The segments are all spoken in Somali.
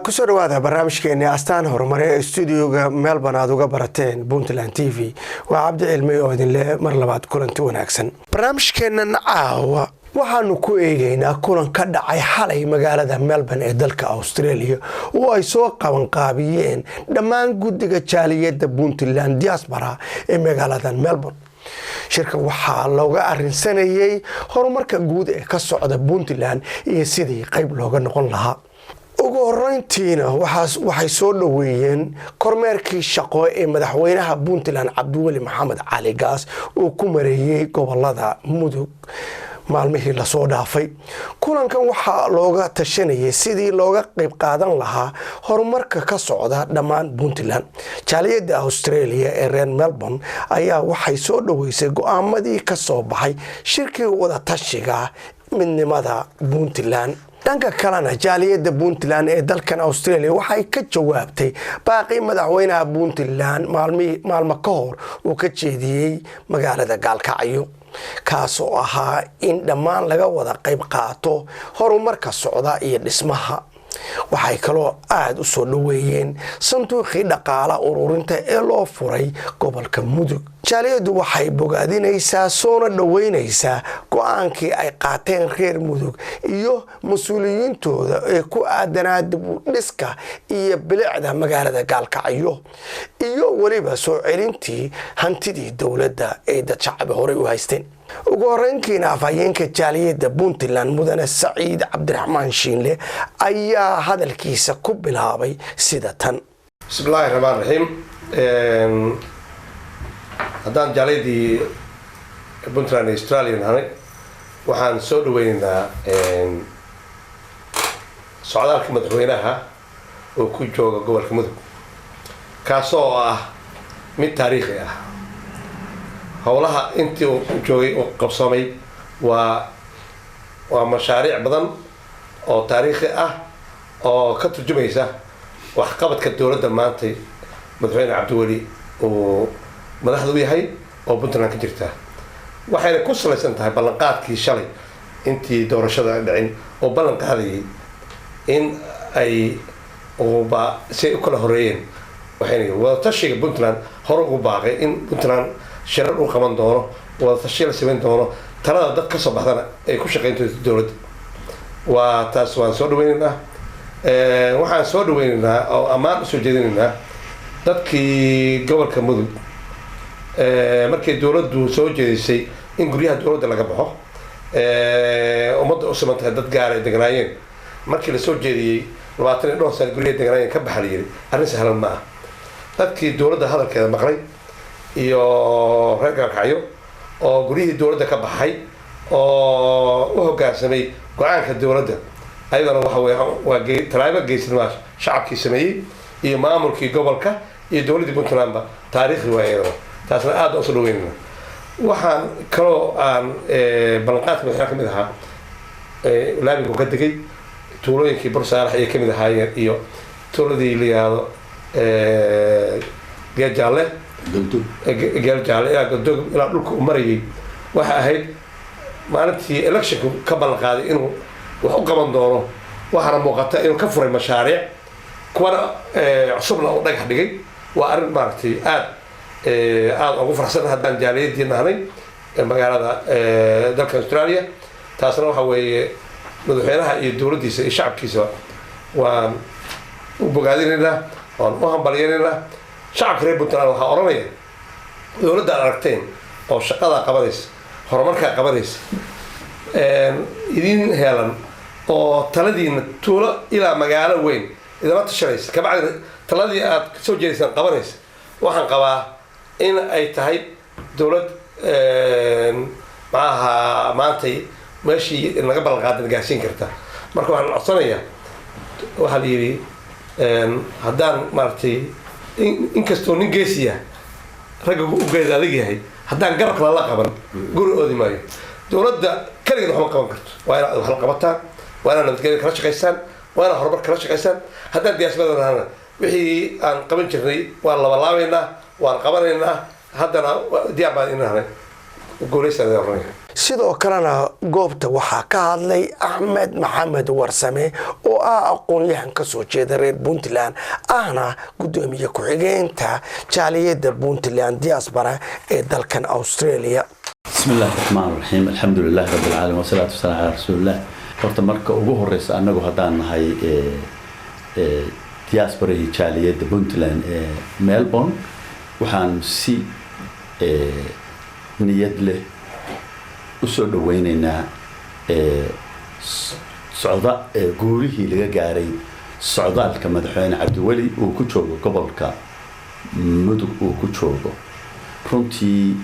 Kusoo dhawaada barnaamijkeeni Astaan Horumare ee stuudioga Melbourne aad uga barateen Puntland TV. Waa Cabdi Cilmi oo idinle mar labaad kulanti wanaagsan. Barnaamijkeennan caawa waxaanu ku eegeynaa kulan ka dhacay xalay magaalada Melbourne ee dalka Australia, oo ay soo qabanqaabiyeen dhammaan guddiga jaaliyadda Puntland diaspora ee magaalada Melbourne. Shirka waxaa looga arinsanayey horumarka guud ee ka socda Puntland iyo sidii qayb looga noqon lahaa. Ugu horeyntiina waxay soo dhoweeyeen kormeerkii shaqo ee madaxweynaha Puntland, Cabdiweli Maxamed Cali Gaas, uu ku mareeyey gobolada Mudug maalmihii lasoo dhaafay. Kulankan waxaa looga tashanayay sidii looga qayb qaadan lahaa horumarka ka socda dhammaan Puntland. Jaaliyadda Australia ee reer Melbourne ayaa waxay soo dhoweysay go-aamadii ka soo baxay shirkii wadatashiga midnimada Puntland. Dhanka kalena, jaaliyadda Puntland ee dalkan Australia waxay ka jawaabtay baaqii madaxweynaha Puntland maalmo ka hor uu ka jeediyey magaalada Gaalkacyo, kaasoo ahaa in dhammaan laga wada qayb qaato horumarka socda iyo dhismaha. Waxay kaloo aada u soo dhoweeyeen sanduuqii dhaqaala ururinta ee loo furay gobolka Mudug. Jaaliyaddu waxay bogaadinaysaa soona dhoweynaysaa go-aankii ay qaateen reer Mudug iyo mas-uuliyiintooda ee ku aadanaa dib u dhiska iyo bilicda magaalada Gaalkacyo, iyo weliba soo celintii hantidii dowladda ee dad shacbi horey u haysteen. Ugu horeynkiina, afhayeenka jaaliyadda Puntland, mudane Saciid Cabdiraxmaan Shiinle, ayaa hadalkiisa ku bilaabay sida tan. Bismi illaahi raxmaan raxiim. Haddaan jaaliyadii Puntland Australia nahanay, waxaan soo dhaweyneynaa socdaalka madaxweynaha oo ku jooga gobolka Mudug, kaasoo ah mid taariikhi ah. Howlaha intii uu joogay uu qabsoomay waa mashaariic badan oo taariikhi ah oo ka turjumaysa waxqabadka dowladda maantay madaxweyne Cabdiweli uu madaxda u yahay oo Puntland ka jirta. Waxayna ku salaysan tahay ballanqaadkii shalay intii doorashada dhicin oo ballan qaadayay in ay uba si ay u kala horeeyeen. Waxayna wadatashiga Puntland hore ugu baaqay in Puntland shirar u qaban doono, wadatashiya la samayn doono, talada dad kasoo baxdana ay ku shaqayn doonto dowladda. Waa taas, waan soo dhaweyneynaa. Waxaan soo dhaweyneynaa oo ammaan usoo jeedinaynaa dadkii gobolka Mudug markay dowladdu soo jeedisay in guryaha dowladda laga baxo, ummadda u siman tahay, dad gaar ay deganaayeen. Markii lasoo jeediyey 20 iyo dhowr sana guryaha deganaayeen ka baxa la yiri, arrin sahlan ma ah. Dadkii dowladda hadalkeeda maqlay iyo reer Gaalkacyo oo guryihii dowladda ka baxay oo u hoggaansamay go-aanka dowladda, ayadana waxa wey waa tallaabo geysnima shacabkii sameeyey iyo maamulkii gobolka iyo dowladdii Puntlandba. Taariikhdi waa iyadana taasna aad baan usoo dhaweynayna. Waxaan kaloo aan ballanqaadka madaxweynaha kamid ahaa laamigu ka degay tuulooyinkii Bursaalax ayay kamid ahaayeen iyo tuuladii la yihahdo Geejaalle, Geel Jaalle ilaa Godog ilaa dhulka uu marayay. Waxa ahayd maalintii electionku ka ballan qaaday inuu wax u qaban doono. Waxaana muuqata inuu ka furay mashaariic, kuwana cusubna uu dhagax dhigay. Waa arrin maaragtay aad aada ugu faraxsan haddaan jaaliyadii nahnay magaalada dalka Australia. Taasna waxa weeye madaxweynaha iyo dowladdiisa iyo shacabkiisa waan u bogaadinaynaa, waan u hambalyaynaynaa. Shacabka reer Puntland waxaa odhanaya: dowladda aad aragteen oo shaqadaa qabanaysa, horumarkaa qabanaysa, idin heelan oo taladiina tuulo ilaa magaalo weyn idala tashanaysa, kabacdina taladii aad soo jeedaysaan qabanaysa, waxaan qabaa in ay tahay dowlad maaha maantay meeshii naga ballan qaadan gaarsiin karta. Marka waxaan codsanayaa, waxaa la yidhi haddaan maaragtay inkastoo nin geesiya ragga u geed adag yahay, haddaan garabka lala qaban guri oodi maayo. Dowladda kaligeed waxma qaban karto. Waa inaad wax la qabataan, waa inaad nabadgelya kala shaqaysaan, waa inaad horumar kala shaqaysaan. Haddaan diasporada nahana, wixii aan qaban jirnay waan labalaabaynaa, waan qabanaynaa. Haddana diyaar baan inahnay. Guulaysta oranaya. Sidoo kalena goobta waxaa ka hadlay Axmed Maxamed Warsame oo ah aqoon-yahan ka soo jeeda reer Puntland, ahna guddoomiye ku-xigeenta jaaliyadda Puntland diaspora ee dalkan Australia. بسم الله الرحمن الرحيم، الحمد لله رب العالمين، والصلاة والسلام على رسول الله. Horta marka ugu horeysa, annagu haddaan nahay diasporahii jaaliyadda Puntland ee Melbourne, waxaan si niyad leh usoo dhaweyneynaa socda guulihii laga gaaray socdaalka Madaxweyne Cabdiweli uu ku joogo gobolka Mudug uu ku joogo. Runtii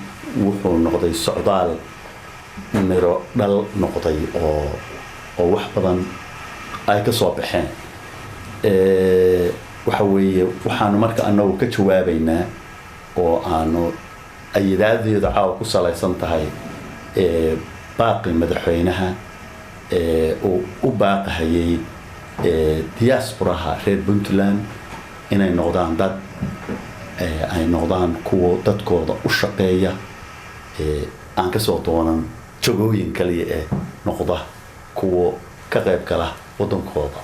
wuxuu noqday socdaal miro dhal noqday oo wax badan ay ka soo baxeen. Waxa weeye, waxaanu marka anagu ka jawaabaynaa oo aanu ayadaadeedu caawa ku salaysan tahay baaqi madaxweynaha uu u baaqahayay diasporaha reer Puntland inay noqdaan dad ay noqdaan kuwa dadkooda u shaqeeya, aan kasoo doonan jagooyin kaliya, ee noqda kuwa ka qayb gala wadankooda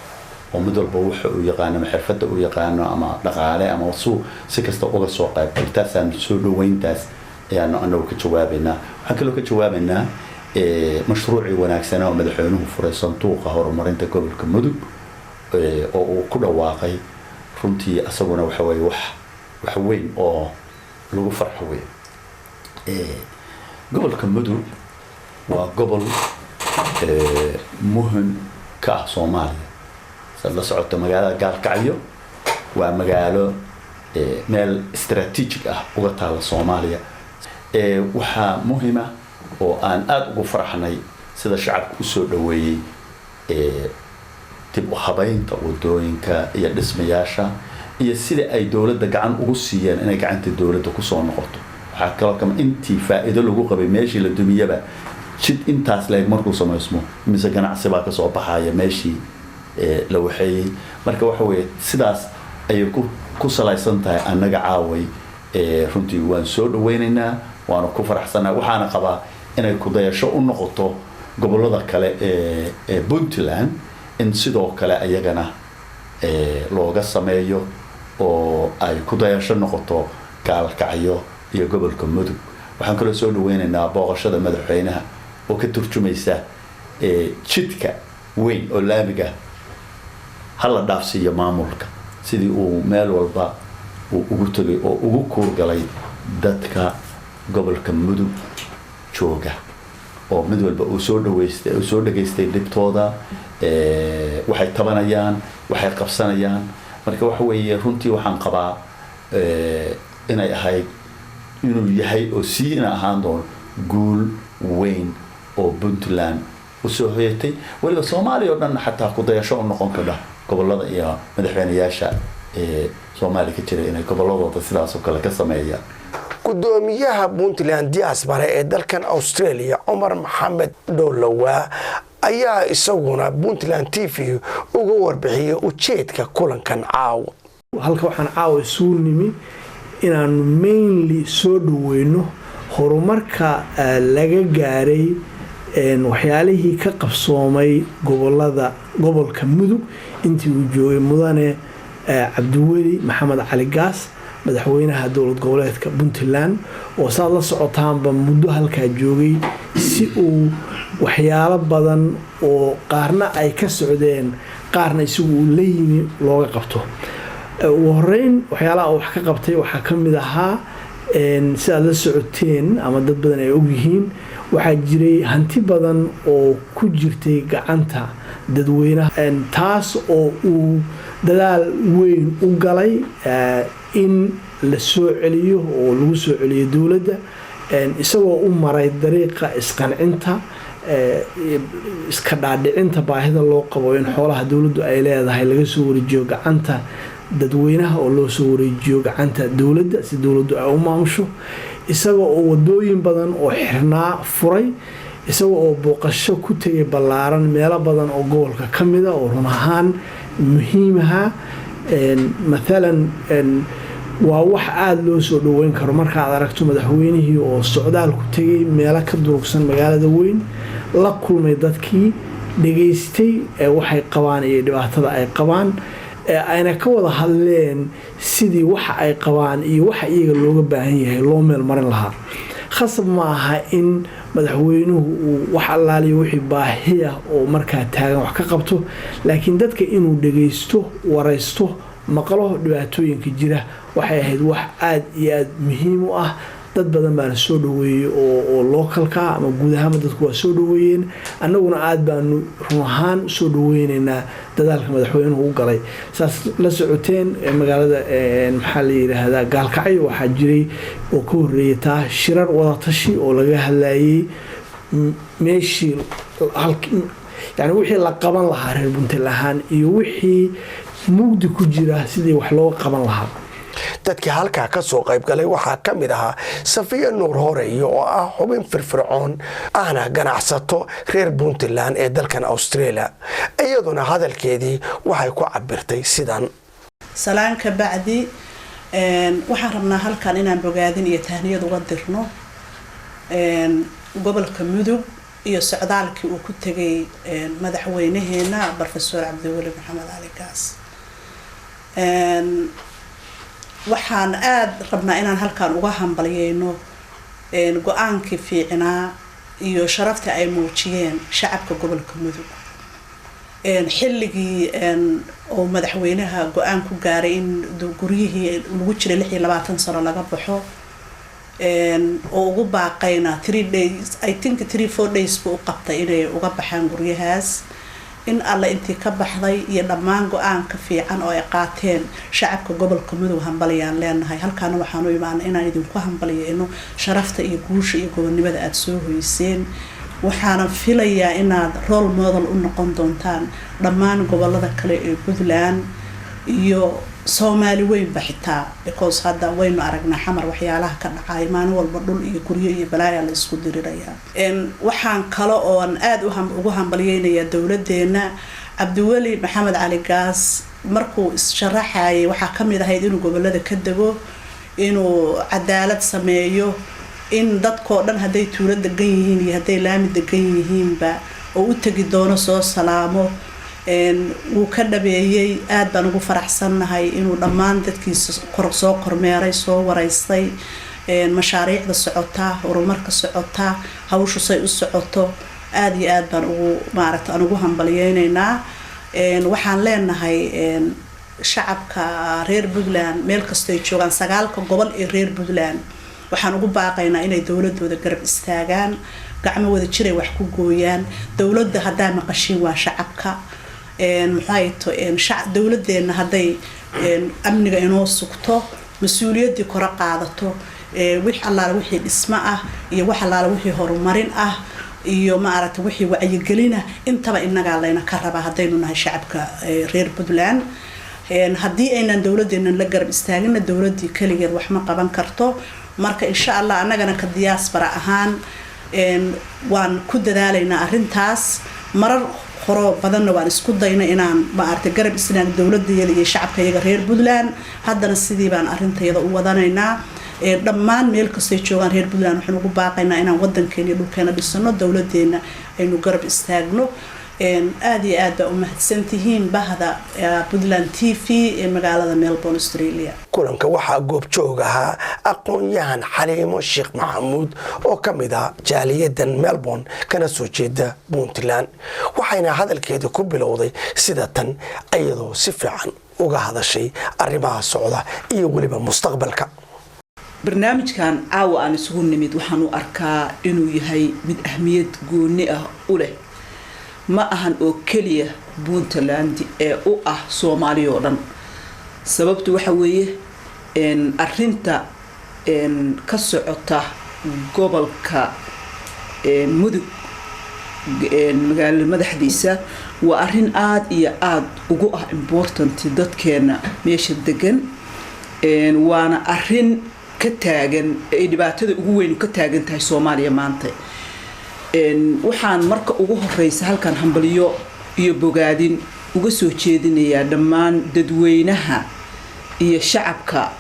oo mid walba waxa uu yaqaano ama xirfadda uu yaqaano ama dhaqaale ama suu si kasta uga soo qayb galo. Taasaan soo dhaweyntaas ayaanu anagu ka jawaabaynaa. Waxaan kaloo ka jawaabaynaa mashruucii wanaagsanaa oo madaxweynuhu furay, sanduuqa horumarinta gobolka Mudug, oo uu ku dhawaaqay. Runtii asaguna waxa weeye wax weyn oo lagu farxo wey. Gobolka Mudug waa gobol muhim ka ah Soomaaliya. Saad la socoto, magaalada Gaalkacyo waa magaalo meel strategic ah uga taala Soomaaliya. Waxaa muhima oo aan aada ugu faraxnay sida shacabka usoo dhaweeyey dib u habeynta wadooyinka iyo dhismayaasha iyo sida ay dowladda gacan ugu siiyeen inay gacanta dowladda kusoo noqoto. Waxaa kaloo kama intii faa'iido lagu qabay meeshii la dumiyaba, jid intaas leeg markuu samaysmo, mise ganacsi baa kasoo baxaya meeshii la waxeeyey. Marka waxa weeye, sidaas ayay ku salaysan tahay. Annaga caaway runtii waan soo dhaweynaynaa, waana ku faraxsannahay, waxaana qabaa inay kudayasho u noqoto gobollada kale ee Puntland, in sidoo kale ayagana looga sameeyo oo ay kudayasho noqoto Gaalkacyo iyo gobolka Mudug. Waxaan kaloo soo dhaweynaynaa booqashada madaxweynaha oo ka turjumaysa jidka weyn oo laamiga hala dhaafsiiyo maamulka, sidii uu meel walba uu ugu tegay oo ugu kuurgalay dadka gobolka Mudug jooga, oo mid walba uu soo dhaweystay, uu soo dhageystay dhibtooda, waxay tabanayaan, waxay qabsanayaan. Marka waxa weeye, runtii waxaan qabaa inay ahayd, inuu yahay oo siina ahaan doono guul weyn oo Puntland usoo hoyatay, weliba Soomaaliya oo dhan xataa kudayasho u noqon kardha, gobolada iyo madaxweyneyaasha ee Soomaaliya ka jira inay goboladooda sidaas oo kale ka sameeyaan. Gudoomiyaha Puntland diaspora ee dalkan Australia, Cumar Maxamed Dhowlowaa, ayaa isaguna Puntland TV uga warbixiyey ujeedka kulankan caawa. Halka waxaan caawa isugu nimi inaanu mainly soo dhaweyno horumarka laga gaaray, waxyaalihii ka qabsoomay gobolada, gobolka Mudug, intii uu joogay mudane Cabdiweli Maxamed Cali Gaas, madaxweynaha dowlad goboleedka Puntland, oo saad la socotaanba muddo halkaa joogay si uu waxyaalo badan oo qaarna ay ka socdeen, qaarna isagu uu la yimi looga qabto. Ugu horeyn, waxyaalaha uu wax ka qabtay waxaa ka mid ahaa, sidaad la socoteen ama dad badan ay ogyihiin, waxaa jiray hanti badan oo ku jirtay gacanta dadweynaha, taas oo uu dadaal weyn u galay in la soo celiyo oo lagu soo celiyo dowladda, isagoo u maray dariiqa isqancinta, iska dhaadhicinta baahida loo qabo in xoolaha dowladdu ay leedahay laga soo wareejiyo gacanta dadweynaha oo loo soo wareejiyo gacanta dowladda si dowladdu ay u maamusho, isaga oo wadooyin badan oo xirnaa furay, isaga oo booqasho ku tegay ballaaran meelo badan oo gobolka ka mida oo run ahaan muhiimaha, mathalan Waa wax aada loo soo dhoweyn karo markaad aragto madaxweynihii oo socdaal ku tegay meelo ka durugsan magaalada weyn, la kulmay dadkii, dhegaystay ee waxay qabaan iyo dhibaatada ay qabaan, ee ayna ka wada hadleen sidii waxa ay qabaan iyo waxa iyaga looga baahan yahay loo meel marin lahaa. Khasab ma aha in madaxweynuhu uu wax allaaliyo wixii baahiya oo markaa taagan wax ka qabto, laakiin dadka inuu dhagaysto, waraysto, maqlo dhibaatooyinka jira waxay ahayd wax aada iyo aada muhiim u ah. Dad badan baana soo dhaweeyey oo localka ama guud ahaanba dadku waa soo dhaweeyeen. Annaguna aada baanu run ahaan usoo dhaweyneynaa dadaalka madaxweynuhu u galay. Saas la socoteen, magaalada, maxaa la yidhaahdaa, Gaalkacyo waxaa jiray oo ka horreeyay taa shirar wadatashi oo laga hadlayay meeshii, yani wixii la qaban lahaa reer Puntland ahaan iyo wixii mugdi ku jira sidii wax looga qaban lahaa. Dadkii halkaa ka soo qaybgalay waxaa ka mid ahaa Safiya Nuur Horeyo oo ah xubin firfircoon ahna ganacsato reer Puntland ee dalkan Australia. Iyaduna hadalkeedii waxay ku cabirtay sidan. Salaan ka bacdi, waxaan rabnaa halkan inaan bogaadin iyo tahniyad uga dirno gobolka Mudug iyo socdaalkii uu ku tegay madaxweynaheena, Professor Cabdiweli Maxamed Cali Gaas. Waxaan aada rabnaa inaan halkan uga hambalyeyno go-aankii fiicnaa iyo sharafta ay muujiyeen shacabka gobolka Mudug xilligii oo madaxweynaha go-aan ku gaaray in guryihii lagu jiray 26 sano laga baxo, oo ugu baaqayna 3 days, I think 3-4 days buu u qabtay inay uga baxaan guryahaas. In alle intii ka baxday iyo dhammaan go-aanka fiican oo ay qaateen shacabka gobolka Mudug, hambalyaan leenahay. Halkaana waxaan u imaanay inaan idinku hambalyeyno sharafta iyo guusha iyo gobonnimada aada soo hoyseen. Waxaana filayaa inaad role model u noqon doontaan dhammaan gobolada kale ee Puntland iyo Soomaali weynba xitaa, because hadda waynu aragnaa Xamar waxyaalaha ka dhacay maalin walba, dhul iyo guryo iyo balaaya la isku dirirayaa. Waxaan kale oon aada ugu hambalyeynayaa dowladeena. Cabdiweli Maxamed Cali Gaas markuu is-sharaxayay waxaa kamid ahayd inuu gobolada ka dego, inuu cadaalad sameeyo, in dadkoo dhan hadday tuulo degan yihiin iyo hadday laami degan yihiinba oo u tegi doono, soo salaamo. Wuu ka dhabeeyey. Aada baan ugu faraxsannahay inuu dhammaan dadkiisa soo kormeeray, soo wareystay mashaariicda socota, horumarka socota, hawshu say u socoto. Aada iyo aad baan ugu, maaragta, aan ugu hambalyeyneynaa. Waxaan leenahay shacabka reer Puntland meel kastoy joogaan, sagaalka gobol ee reer Puntland, waxaan ugu baaqaynaa inay dowladooda garab istaagaan. Gacmo wada jiray wax ku gooyaan. Dowladda haddaa maqashiin waa shacabka. Maxay to dowladeena hadday amniga inoo sugto, mas-uuliyaddii kore qaadato, wix allaala wixii dhismo ah iyo wax allaala wixii horumarin ah iyo, maaragta, wixii wacyigelina, intaba inagaa layna ka rabaa haddaynu nahay shacabka reer Puntland. Haddii aynan dowladeenan la garab istaagina, dowladii keligeed wax ma qaban karto. Marka insha Allah annagana ka diaspora ahaan waan ku dadaalaynaa arrintaas. Marar horo badanna waan isku dayna inaan, maaragtay, garab isnaag dowladayada iyo shacabka iyaga reer Puntland. Haddana sidii baan arrintayada u wadanaynaa. Dhammaan meel kastay joogaan reer Puntland waxaan ugu baaqaynaa inaan wadankeena iyo dhulkeena dhisano, dowladeena aynu garab istaagno. Aada iyo aad baa u mahadsantihiin bahda Puntland TV ee magaalada Melbourne, Australia. Kulanka waxaa goobjoog ahaa aqoon-yahan Xaliimo Sheekh Maxamuud oo ka mid ah jaaliyadan Melbourne kana soo jeeda Puntland. Waxayna hadalkeeda ku bilowday sida tan, iyadoo si fiican uga hadashay arrimaha socda iyo weliba mustaqbalka. Barnaamijkan caawa aan isugu nimid waxaan u arkaa inuu yahay mid ahmiyad gooni ah u leh, ma ahan oo keliya Puntland ee u ah Soomaaliya oo dhan. Sababtu waxa weeye, arinta ka socota gobolka Mudug, magaalo madaxdiisa, waa arrin aada iyo aada ugu ah important dadkeena meesha degan, waana arin ka taagan ay dhibaatada ugu weyn ka taagan tahay Soomaaliya maanta. Waxaan marka ugu horeysa halkan hambalyo iyo bogaadin uga soo jeedinayaa dhammaan dadweynaha iyo shacabka.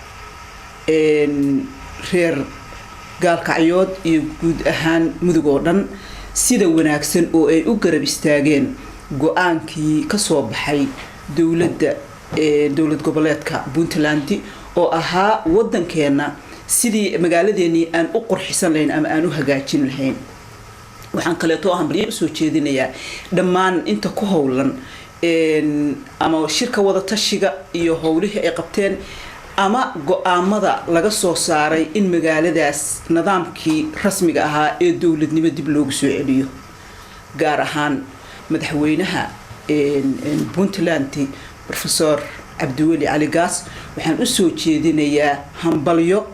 Reer Gaalkacyood iyo guud ahaan Mudug oo dhan sida wanaagsan oo ay u garab istaageen go-aankii kasoo baxay dowladda, dowlad goboleedka Puntland, oo ahaa wadankeena sidii magaaladeenii aan u qurxisan lahayn ama aan u hagaajin lahayn. Waxaan kaleeto hambalyo usoo jeedinayaa dhammaan inta ku howlan ama shirka wadatashiga iyo howlihii ay qabteen ama go-aamada laga soo saaray in magaaladaas nidaamkii rasmiga ahaa ee dowladnimo dib loogu soo celiyo, gaar ahaan madaxweynaha Puntland, Professor Cabdiweli Cali Gaas. Waxaan usoo jeedinayaa hambalyo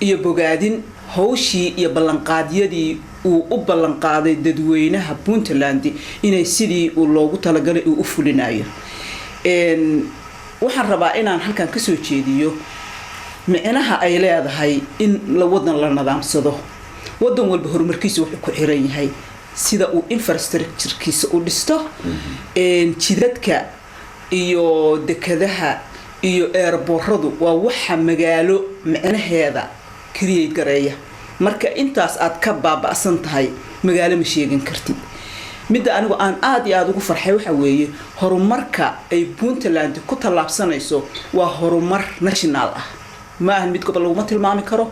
iyo bogaadin hawshii iyo ballanqaadyadii uu u ballanqaaday dadweynaha Puntland inay sidii uu loogu talagalay uu u fulinayo. Waxaan rabaa inaan halkan kasoo jeediyo micnaha ay leedahay in la wadan la nadaamsado. Wadan walba horumarkiisa wuxuu ku xiran yahay sida uu infrastructurekiisa u dhisto, jidadka iyo dekadaha iyo airportradu waa waxa magaalo micnaheeda create gareeya. Marka intaas aad ka baaba'san tahay, magaalo ma sheegan kartid. Midda anigu aan aada iyo aada ugu farxay waxa weeye horumarka ay Puntland ku tallaabsanayso waa horumar national ah, ma ahan mid gobol laguma tilmaami karo.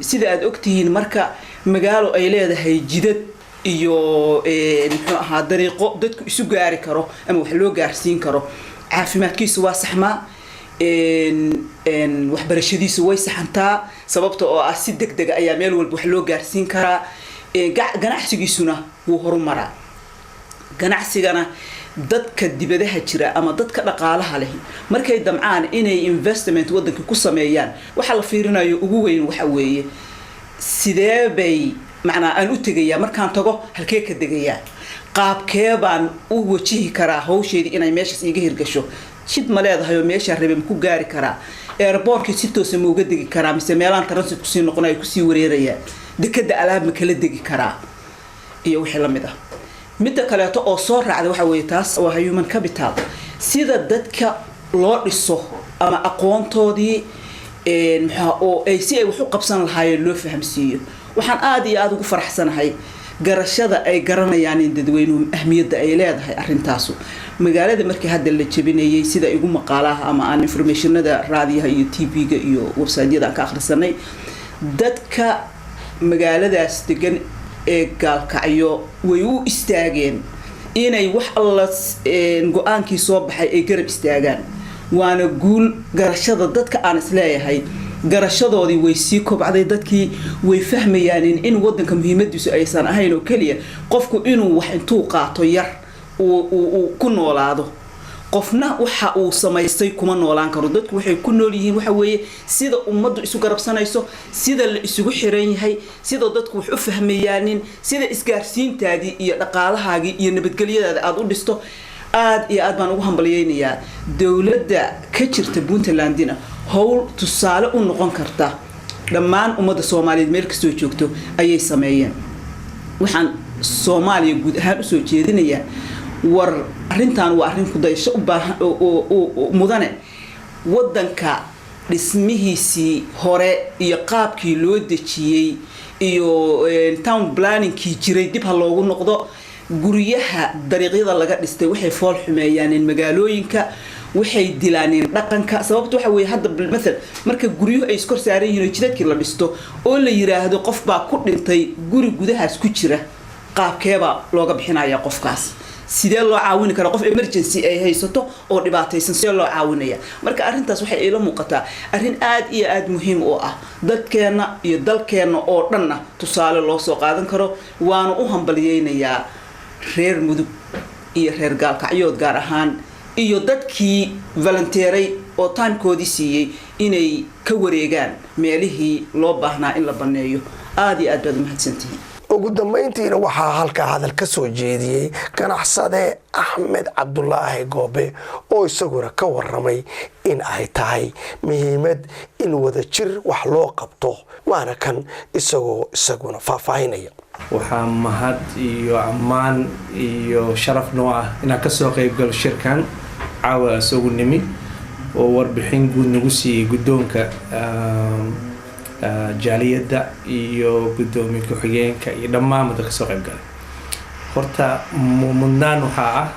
Sida aada ogtihiin, marka magaalo ay leedahay jidad iyo, muxuu ahaa, dariiqo dadku isu gaari karo ama wax loo gaarsiin karo, caafimaadkiisu waa saxmaa, waxbarashadiisu way saxantaa, sababta oo ah si deg dega ayaa meel walba wax loo gaarsiin karaa, ganacsigiisuna wuu horumaraa. Ganacsigana dadka dibadaha jira ama dadka dhaqaalaha leh markay damcaan inay investment wadanka ku sameeyaan, waxa la fiirinayo ugu weyn waxa weeye sidee bay macnaa aan u tegayaa, markaan tago halkee ka degayaa, qaabkee baan u wajihi karaa hawsheedii inay meeshaas iiga hirgasho, jid ma leedahay oo meeshaa rabe ma ku gaari karaa, airportkii si toosa ma uga degi karaa mise meelaan transit kusii noqonayo kusii wareerayaa, dekada alaab ma kala degi karaa iyo wixii la mid ah. Midda kaleeto oo soo raacda waxa weeye, taas waa human capital, sida dadka loo dhiso ama aqoontoodii maxaa oo ay si ay wax u qabsan lahaayeen loo fahamsiiyo. Waxaan aada iyo aada ugu faraxsanahay garashada ay garanayaan in dadweynuhu ahmiyadda ay leedahay arrintaasu. Magaalada markii hadda la jebinayay, sida igu maqaalaha ama aan informationada raadiyaha iyo TV-ga iyo websiteyada aan ka akhrisanay, dadka magaaladaas degan ee Gaalkacyo way u istaageen inay wax alla go-aankii soo baxay ay garab istaagaan, waana guul. Garashada dadka aan isleeyahay garashadoodii way sii kobcday, dadkii way fahmayaan in wadanka muhiimadiisu aysan ahayn oo keliya qofku inuu wax intuu qaato yar uu ku noolaado. Qofna waxa uu samaystay kuma noolaan karo. Dadku waxay ku nool yihiin waxa weeye sida ummaddu isu garabsanayso, sida la isugu xiran yahay, sida dadku wax u fahmayaanin, sida isgaarsiintaadii iyo dhaqaalahaagii iyo nabadgelyadaada aada u dhisto. Aada iyo aad baan ugu hambalyeynayaa dowladda ka jirta Puntlandina, howl tusaale u noqon karta dhammaan ummadda Soomaaliyeed meel kastoo joogto ayay sameeyeen. Waxaan Soomaaliya guud ahaan usoo jeedinayaa, war arrintan waa arrin kudayasho u baahan mudane. Waddanka dhismihiisii hore iyo qaabkii loo dejiyey iyo town planningkii jiray dib ha loogu noqdo. Guryaha dariiqyada laga dhistay waxay fool xumeeyaan magaalooyinka, waxay dilaaneen dhaqanka. Sababta waxa weeye, hadda maal marka guryuhu ay iskor saaran yihiin oo jidadkii la dhisto oo la yiraahdo qof baa ku dhintay guri gudahaas ku jira, qaabkeebaa looga bixinaya qofkaas? Sidee loo caawini karaa qof emergency ay haysato oo dhibaataysan? Sidee loo caawinaya? Marka arrintaas waxay iila muuqataa arrin aad iyo aada muhiim u ah, dadkeenna iyo dalkeenna oo dhanna tusaale loo soo qaadan karo. Waana u hambalyeynayaa reer Mudug iyo reer Gaalkacyood gaar ahaan iyo dadkii volunteeray oo timekoodii siiyey inay ka wareegaan meelihii loo baahnaa in la banneeyo. Aada iyo aad baad umahadsantihiin. Ugu dambayntiina waxaa halkaa hadal ka soo jeediyey ganacsade Axmed Cabdulaahi Goobe oo isaguna ka waramay in ay tahay muhiimad in wada jir wax loo qabto, waana kan isagoo isaguna faahfaahinaya. Waxaa mahad iyo ammaan iyo sharaf noo ah inaan kasoo qeybgalo shirkan caawa isagu nimi. Oo warbixin guud nagu siiyey guddoonka jaaliyadda iyo guddoomiye ku-xigeenka iyo dhammaan mada kasoo qayb galay. Horta mudnaan waxaa ah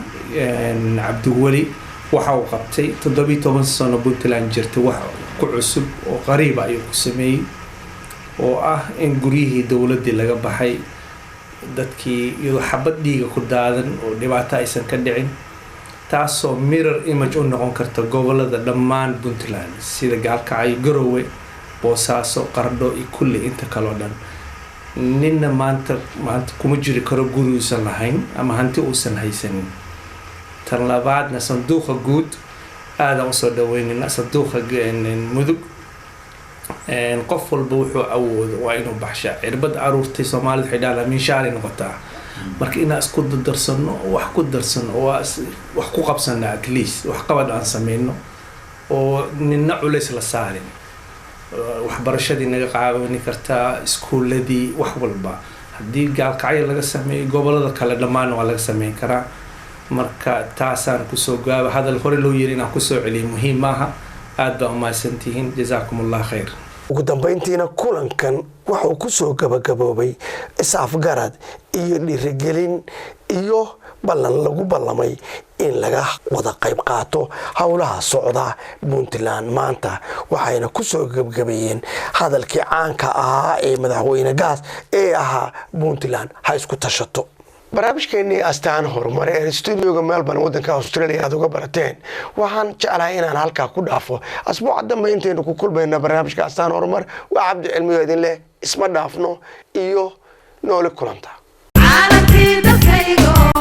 Cabdiweli waxa uu qabtay 17 sano Puntland jirtay, wax ku cusub oo qariiba ayuu ku sameeyey, oo ah in guryihii dowladdii laga baxay, dadkii iyadoo xabad dhiiga ku daadan oo dhibaato aysan ka dhicin, taasoo mirror image u noqon karta gobolada dhammaan Puntland, sida Gaalkacyo, Garowe, Boosaaso, Qardho iyo kulli inta kaleo dhan. Ninna maanta kuma jiri karo guri uusan lahayn ama hanti uusan haysanin. Tan labaadna, sanduuqa guud aadaan usoo dhaweynayna. Sanduuqa Mudug, qof walba wuxuu awoodo waa inuu baxshaa. Cirbad aruurtay, Soomaalida waxay dhahdaa, miinshaaray noqotaa. Marka inaan isku dardarsano, wax ku darsano, waa wax ku qabsana, at least wax qabad aan sameyno oo nina culays la saarin. Waxbarashadii naga caawini kartaa, iskuuladii, wax walba. Haddii Gaalkacyo laga sameeyo, gobolada kale dhammaan waa laga sameyn karaa. Marka taasaan kusoo gaaba. Hadal hore loo yiri inaan kusoo celiyo muhiim maaha. Aad baa umahadsantihiin, jazaakum Allah khayr. Ugu dambayntiina, kulankan wuxuu ku soo gabagaboobay is-afgarad iyo dhiirigelin iyo ballan lagu ballamay in laga wada qayb qaato howlaha socda Puntland maanta. Waxayna ku soo gebgabeeyeen hadalkii caanka ahaa ee Madaxweyne Gaas ee ahaa "Puntland ha isku tashato". Barnaamijkeenii Astaan Horumar ee studioga Melbourne, wadanka Australia, aad uga barateen, waxaan jeclahay inaan halkaa ku dhaafo. Asbuuca dambe intaynu ku kulmayna barnaamijka Astaan Horumar, waa Cabdi Cilmiyo idin leh isma dhaafno iyo nooli kulanta. Caalamkii dalkaygo.